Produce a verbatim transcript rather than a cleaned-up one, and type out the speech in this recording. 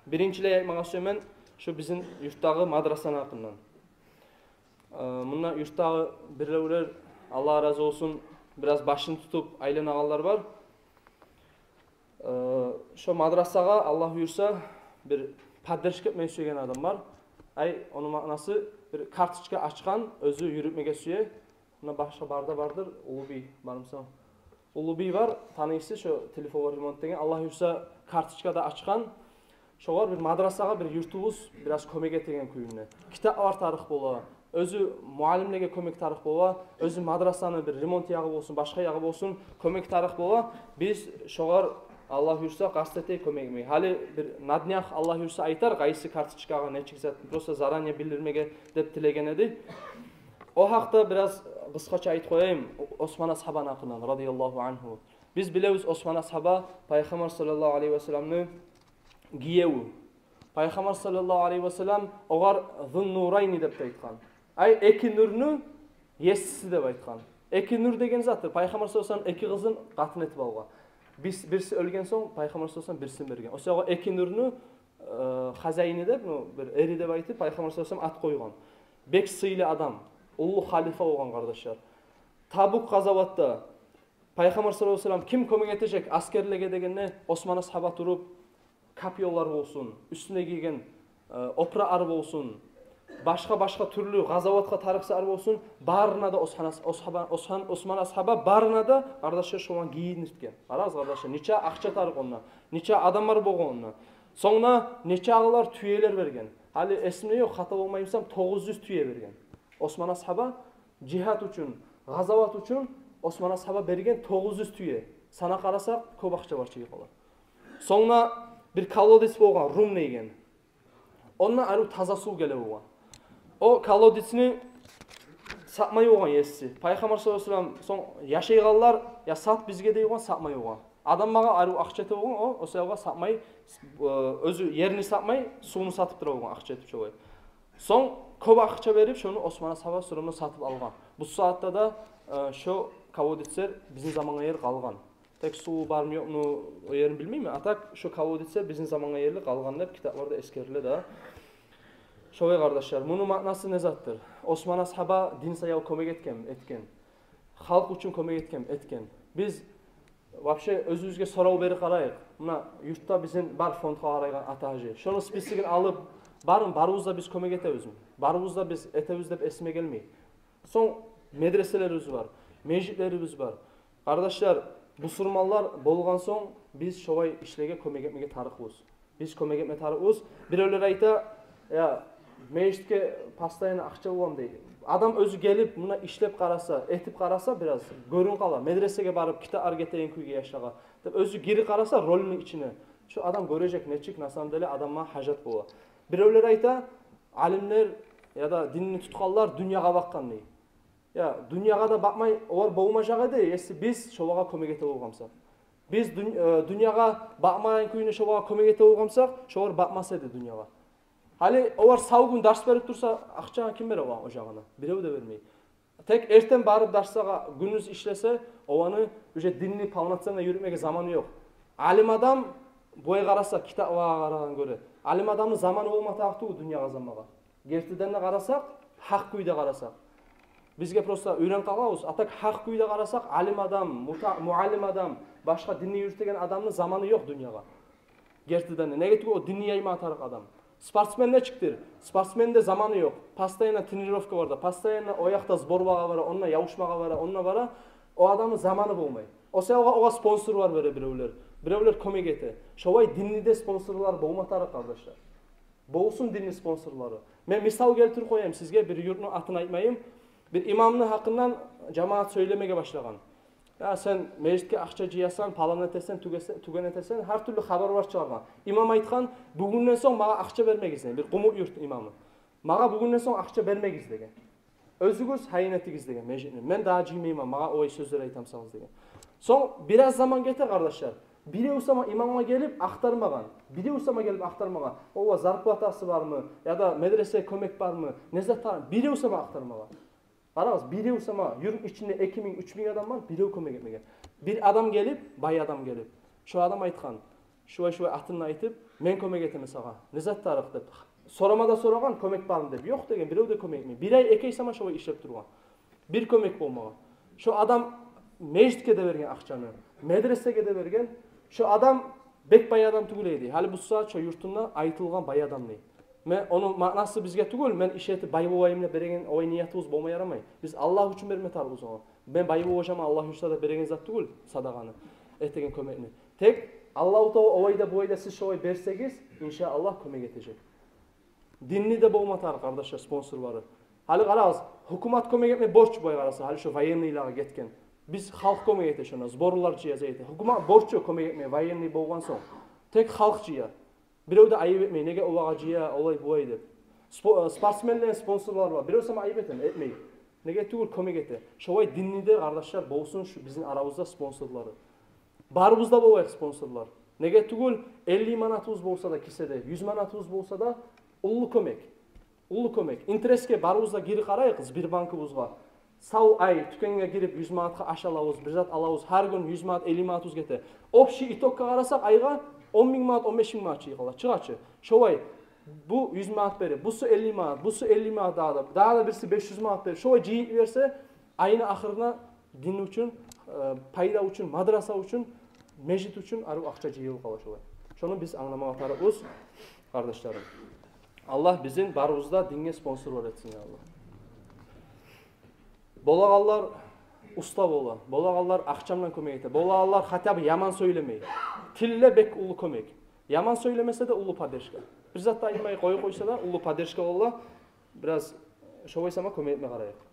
Биринчилей айтмагъа сюемен шу бизин юртдагъы мадрасаны гьакъындан. Э, мунда юртдагъы биревлер, Аллагь рази болсун, бираз башын тутуп айланагъанлар бар. Э, шо мадрасагъа, Аллагь буюрса, бир поддержка этмеге сюеген адам бар. Ай, ону маънасы, бир карточка ачгъан, оьзю юрютмеге сюе. Мунда башгъа барда бардыр, Уллубий бармысан? Уллубий бар, таныйсыз, шо телефонлар ремонт деген. Аллагь буюрса, карточка да ачгъан. Шогъар бир мадрасагъа бир юртубуз бираз кёмек этеген кюйде. Китаплар тарыкъ бола, оьзю муаллимлеге кёмек тарыкъ бола, оьзю мадрасаны бир ремонт ягъы болсун, башгъа ягъы болсун, кёмек тарыкъ бола. Биз шогъар, Аллагь буюрса, къаст этейик кёмек этмеге. Гьали бир на днях, Аллагь буюрса, айтар, къайсы карточкагъа нечик зат, просто заранее билдирмеге деп тилеген эди. О гьакъда бираз къысгъача айтып къояйым Осман асгьабаны гьакъындан, радияллагьу ангьу. Биз билебиз, Осман асгьаба Пайхаммар саллаллагьу алайгьи васалламны гиеви. Пайхаммар саллаллагьу алайгьи васаллам огъар Зуннурайни деп де айтгъан. Ай, эки нюрню есиси деп айтгъан. Эки нюр деген затдыр. Пайхаммар саллаллагьу алайгьи васаллам эки къызын къатын этип алгъан. Бирс-, бирси оьлген сонг, Пайхаммар саллаллагьу алайгьи васаллам бирсин берген. О саягъа эки нюрню, э, хозяини деп, ну, бир эри деп айтып, Пайхаммар саллаллагьу алайгьи васаллам ат къойгъан. Бек сыйлы адам, уллу халифа болгъан, къардашлар. Табук къазаватда Пайхаммар саллаллагьу алайгьи васаллам ким кёмек этежек аскерлеге дегенде, Осман асгьаба туруп, копьёлар болсун, уьстюне гийген, э, опуракълар болсун, башгъа-башгъа тюрлю къазаватгъа тарыкъ затлар болсун, барына да Осман ас-, Осман, Осман асгьаба барына да, къардашлар, шоланы гийиндиртген. Къарагъыз, къардашлар, нече акъча тарыкъ онда, нече адамлар болгъан онда. Сонг да нече агъылар тюелер берген. Гьали эсимде ёкъ, хата болмаймысам, тогъуз юз тюе берген Осман асгьаба. Жигьад учун, къазават учун Осман асгьаба берген тогъуз юз тюе. Санап къарасакъ, кёп акъча бар чы къала. Сонг да бир колодец болгъан, Рум деген. Онда арив таза сув геле болгъан. О колодецни сатмай болгъан еси. Пайхаммар саллаллагьу алайгьи васаллам сонг яшайгъанлар, я сат бизге дей болгъан, сатмай болгъан. Адам магъа арив акъча эте болгъан, о, о саягъа сатмай, э, оьзю ерни сатмай, сувну сатып тура болгъан акъча этип шолай. Сонг кёп акъча берип, шону Осман асгьаба всё равно сатып алгъан. Бу сагьатда да, э, шо колодецлер бизин замангъа ерли къалгъан. Тек суву бармы, ёкъму, о ерин билмеймен. А так, шо колодецлер бизин замангъа ерли къалгъан деп китапларда эсгериле да. Шолай, къардашлар, муну маънасы не затдыр? Осман асгьаба дин саялы кёмек этген, этген. Халкъ учун кёмек этген, этген. Биз вообще оьзюбюзге сорав берип къарайыкъ. Муна юртда бизин бар фондгъа къарайгъан ата-гьажи. Шону списогун алып, барын, барыбыз да биз кёмек этебизми? Барыбыз да биз этебиз деп эсиме гелмей. Сонг медреселерибиз бар, межитлерибиз бар. Къардашлар, бусурманлар болгъан сонг, биз шолай ишлеге кёмек этмеге тарыкъбыз. Биз кёмек этме тарыкъбыз. Биревлер айта: «Я, межитге постоянно акъча боламы?» — дей. Адам оьзю гелип, муна ишлеп къараса, этип къараса, бираз гёрюнюп къала. Медресеге барып, китап аргетеген кюйге яшлагъа деп, оьзю гирип къараса ролну ичине, шо адам гёрежек нечик, на самом деле, адамгъа гьажат бола. Биревлер айта: «Алимлер яда динни тутгъанлар дюньягъа бакъгъан», — дей. Я, дюньягъа да бакъмай олар болмажакъ эди, если биз шолагъа кёмек эте болгъан бусакъ. Биз дюн-, э, дюньягъа бакъмайгъан кюйде шолагъа кёмек эте болгъан бусакъ, шолар бакъмас эди дюньягъа. Гьали олар сав гюн дарс берип турса, акъчаны ким бере оланы ожагъына? Бирев де бермей. Тек эртен барып дарсгъа, гюндюз ишлесе, оланы уже динни полноценно юрютмеге заманы ёкъ. Алим адам, булай къараса, китаплагъа къарагъангъа гёре, алим адамны заманы болма тарыкъ тюгюл дюньягъа, замангъа. Гертиден де къарасакъ, гьакъ кюйде къарасакъ, бизге просто уьйренип къалабыз. А так, гьакъ кюйде къарасакъ, алим адам, мута-, муаллим адам, башгъа динни юрютеген адамны заманы ёкъ дюньягъа. Гертиден де. Неге тюгюл, о динни яйма тарыкъ адам. Спортсмен нечикдир? Спортсмен де заманы ёкъ. Постоянно тренировка бар да, постоянно о якъда сборлагъа бара, онда ябушмагъа бара, онда бара. О адамны заманы болмай. О саялы огъар спонсорлар бере биревлер. Биревлер кёмек эте. Шолай динни де спонсорлар болма тарыкъ, къардашлар. Болсун динни спонсорлары. Мен мисал гелтирип къояйым сизге, бир юртну атын айтмайым. Бир имамны гьакъындан жамаат сёйлемеге башлагъан. «Я, сен межитге акъча жыясан, палан этесен, тюгесе-, тюген этесен», — гьар тюрлю хабарлар чыгъаргъан. Имам айтгъан: «Бугюнден сонг магъа акъча бермегиз», — деген. Бир къумукъ юрт имамы. «Магъа бугюнден сонг акъча бермегиз», — деген. «Оьзюгюз гьайын этигиз», — деген, — «межитни. Мен дагъы жыймайман, магъа олай сёзлер айтамысагъыз», — деген. Сонг бираз заман гете, къардашлар. Бирев сама имамгъа гелип ахтармагъан. Бирев сама гелип ахтармагъан. Олагъа зарплатасы бармы, яда медресеге кёмек бармы, не зат бар, бирев сама ахтармагъан. Къарагъыз, бирев сама, юрт ичинде эки минг, уьч минг адам бар, бирев кёмек этмеген. Бир адам гелип, бай адам гелип, шо адам айтгъан, шулай-шулай атын айтып, Мен кёмек этемен сагъа. Не зат тарыкъ деп. Сорама да сорагъан, кёмек бармы деп. Ёкъ деген, бирев де кёмек этмей. Бир ай, эки ай сама шолай ишлеп тургъан. Бир кёмек болмагъан. Шо адам межитге де берген акъчаны, медресеге де берген. Шо адам бек бай адам тюгюл эди. Гьали бу сагьат шо юртунда айтылгъан бай адам дей. Мен, ону маънасы бизге тюгюл, мен иш этип бай болайым деп береген олай ниятыбыз болма ярамай. Биз Аллагь учун берме тарыкъбыз огъар. Мен бай болажакъман, Аллагь учун деп береген зат тюгюл садагъаны, этеген кёмекни. Тек Аллагьу Таала олай да, булай да сиз шолай берсегиз, иншааллагь, кёмек этежек. Динни де болма тарыкъ, къардашлар, спонсорлары. Гьали къарагъыз, гьукумат кёмек этме борч, булай къараса, гьали шо военныйлагъа гетген. Биз халкъ кёмек эте шонда, сборлар жыя, зат эте. Гьукумат борч ёкъ кёмек этме, военный болгъан сонг. Тек халкъ жыя. Бирев де айып этмей, неге олагъа жыя, олай-булай деп. Спо-, э, спортсменлер спонсорлар бар. Бирев сама айып этеми? Этмей. Неге тюгюл, кёмек эте. Шолай динни де, къардашлар, болсун шу бизин арабызда спонсорлары. Барыбыз да болайыкъ спонсорлар. Неге тюгюл, элли манатыбыз болса да киседе, юз манатыбыз болса да, уллу кёмек. Уллу кёмек. Интересге барыбыз да гирип къарайыкъ Сбербанкыбызгъа. Сав ай тюкенге гирип, юз манатгъа аш алабыз, бир зат алабыз, гьар гюн юз манат, элли манатыбыз гете. Общий итоггъа къарасакъ, айгъа он минг манат, он беш минг манат чыгъа, чыгъа чы. Шолай, бу юз манат берип, бусу элли манат, бусу элли манат, дагъы да, дагъы да бириси беш юз манат берип, шолай жыйып йиберсе, айны ахырына дин учун, э, пайда учун, мадраса учун, межит учун арив акъча жыйылып къала шолай. Шону биз англамагъа тарыкъбыз, къардашларым. Аллагь бизин барыбызны да динге спонсорлар этсин, я Аллагь. Болагъанлар уста бола, болагъанлар акъча булан кёмек эте, болагъанлар хотя бы яман сёйлемей. Тил де бек уллу кёмек. Яман сёйлемесе де, уллу поддержка. Бир зат да айтмай къоюп къойса да, уллу поддержка бола. Бираз шолай сама кёмек этме къарайыкъ.